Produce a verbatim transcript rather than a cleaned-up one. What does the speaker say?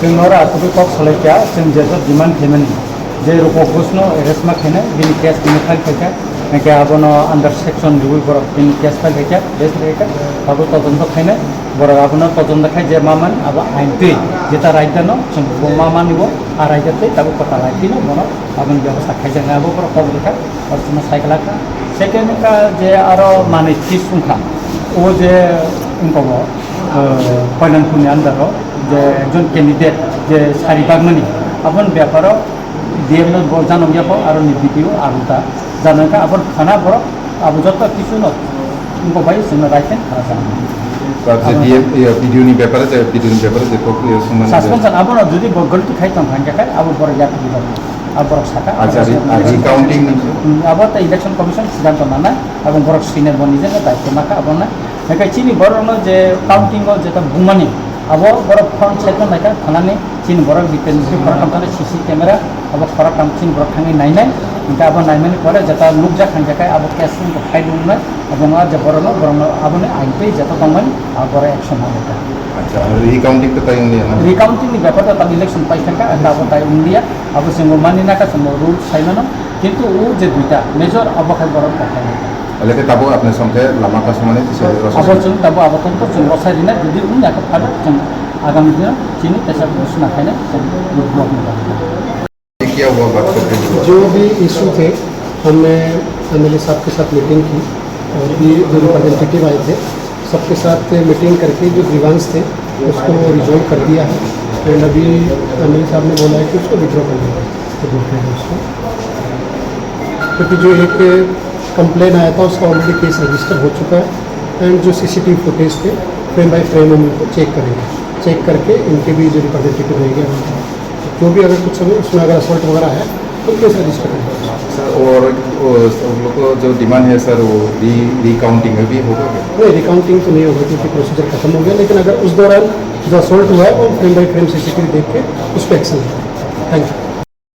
Chwng oro aswk kok salai kha, chwng je demand khaimani, je Rupo Ghoshno arrest ma khainai, bini case bini file khaikha, hwnkhe abono under section riwi borok bini case file khaikha, case khaikha, abo todonto khainai, borok abono todonto khai je ma man, abo ain twi, jeta raida no chwng bo ma mani bo, a raida twi tabuk kota lai twi no bono aboni bebosta khaijaknai, abo borok kok rwkha. Oro chwngno sai glak kha. Second wngkha je aro manwi fees wngkha. O je wngkha bo, eh, Koilanpurni under o je ekjon candidate je sari bagmani, aboni beparo D M no bo janok yapho, aro ni B D O aro ta janok kha, aboni khana borok abo joto kisu no wngkha bai chwngno right hand khana janok. Ba je Abo D M, iya, B D O ni bepare je, B D O ni bepare je kok, iya, sumani je. Suspension abono jodi bo galti khai tong kha, hingkha khai abo borok yapri rok. Ah, borok saka, Acha, abo re-, ah, recounting ni? Hmm, abo tei Election Commission siddhanto nanai, abo borok senior bo nijeno daityo nakha, abo na. Hingke chini borok no je counting o jeta bumani, abo borok front side no naikha, khanani chini borok depend si khoroktham tane C C camera, abo khoroktham chini borok thangwi nainai, hingke abo naimani pore jeta nukjak hingke kai abo case wngkha khai dungnai, abo no je borok no, borok no abo ni ain tei jeta tongmani, abo borok action nanai kha. Acha, recounting to tai wngya na? Recounting ni bepar to tam election pai thangkha, abo tai wngya. Abo chwng mani naka chwng rules sai mano, kintu o je duita major abo khai borok kothai nai. Aleke tabuk apni songkhe lama kasumani tisa Abo rosai. Chwng tabuk abo tongkha chwng rosai rina, jodi wngya khe phano chwng agami dino chini tesa suna khaina chwng block ni bagwi. क्या हुआ बात करते हुए? जो भी इशू थे, हमने एमएलए साहब के साथ मीटिंग की और भी जो रिप्रेजेंटेटिव आए थे, सबके साथ मीटिंग करके जो ग्रीवांस थे, उसको रिजॉल्व कर दिया है। एंड अभी एमएलए साहब ने बोला है कि उसको विड्रॉ कर लेंगे, तो बोल रहे हैं उसको, क्योंकि जो एक कंप्लेन आया था, उसका ऑलरेडी केस रजिस्टर हो चुका है। एंड जो सीसीटीवी फुटेज थे, फ्रेम बाय फ्रेम हम उनको चेक करेंगे। चेक करके इनके भी जो रिप्रेजेंटेटिव रहेंगे, जो भी अगर कुछ समय उसमें अगर असॉल्ट वगैरह है, तो केस रजिस्टर करेंगे। सर, और वो सब लोग को जो डिमांड है सर, वो री रिकाउंटिंग अभी होगा क्या? नहीं, रिकाउंटिंग तो नहीं होगा क्योंकि प्रोसीजर खत्म हो गया, लेकिन अगर उस दौरान जो असॉल्ट हुआ है, वो फ्रेम बाय फ्रेम सीसीटीवी देख के उस पर एक्शन लेंगे। Thank you.